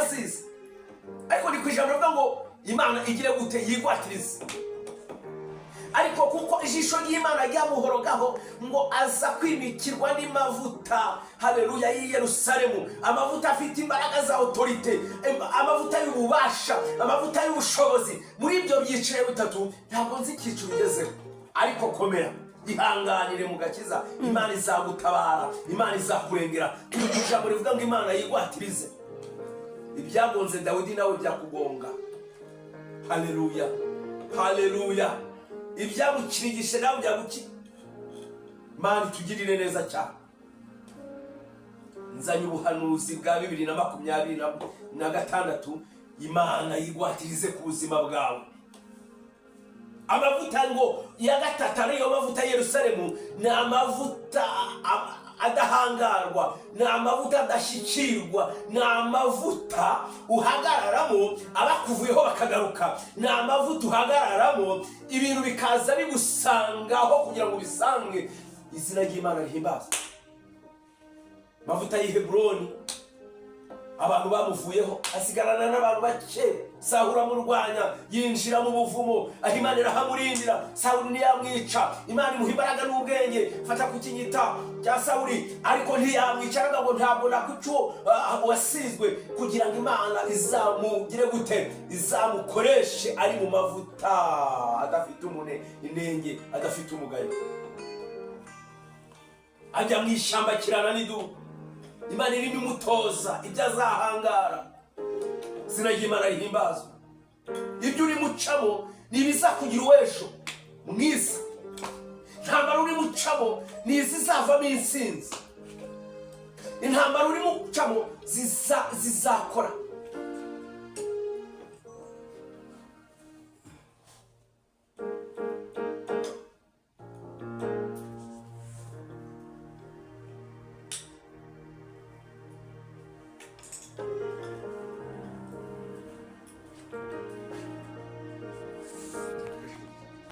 Urazizi. Ariko ni ku ijambo rivuga ngo Imana igire gute? Yigwatirize. Ariko kuko ijisho ry'Imana ryamuhorogaho, ngo aza kwimikirwa n'amavuta, haleluya, y'i Yerusalemu, amavuta afite imbaraga za autorité, amavuta y'ububasha, amavuta y'ubushobozi. Muri ibyo byiciro bitatu, ntabwo nzi icyiciro ugezeho, ariko komera, ihanganire mu gakiza. Imana izagutabara, Imana izakurengera. Turi ku ijambo rivuga ngo Imana yigwatirize. Ibyagonze Dawidi nawe byakugonga. Haleluya, haleluya. Ibyagukirigishe nawe byaguki. Imana itugirire neza cyane. Nzanye ubuhanuzi bwa 2026. Imana yigwatirize ku buzima bwawe. Amavuta ngo ya gatatu, ariyo mavuta ya Yerusalemu, ni amavuta adahangarwa, ni amavuta adashyikirwa, ni amavuta uhagararamo abakuvuyeho bakagaruka, ni amavuta uhagararamo ibintu bikaza bigusangaho kugira ngo ubisange. Izina ry'Imana rihimbazwe. Amavuta y'i Heburoni, abantu bamuvuyeho asigarana n'abantu bake. Sawuli amurwanya, yinjira mu buvumo, aho Imana irahamurindira. Sawuli ntiyamwica. Imana imuha imbaraga n'ubwenge, fata ku kinyita cya Sawuli, ariko ntiyamwica. Aravuga ngo ntabwo nakwica uwo wasizwe, kugira ngo Imana izamugire gute? Izamukoreshe ari mu mavuta, adafite umune inenge, adafite umugayo. Ajya mu ishyamba akirana n'idubu. Imana irimo imutoza ibyo azahangara. Izina ry'Imana rihimbazwa. Ibyo urimo ucamo ni ibizakugira uw'ejo mwiza. Intambara urimo ucamo ni izizavamo intsinzi. Intambara urimo ucamo zizakora.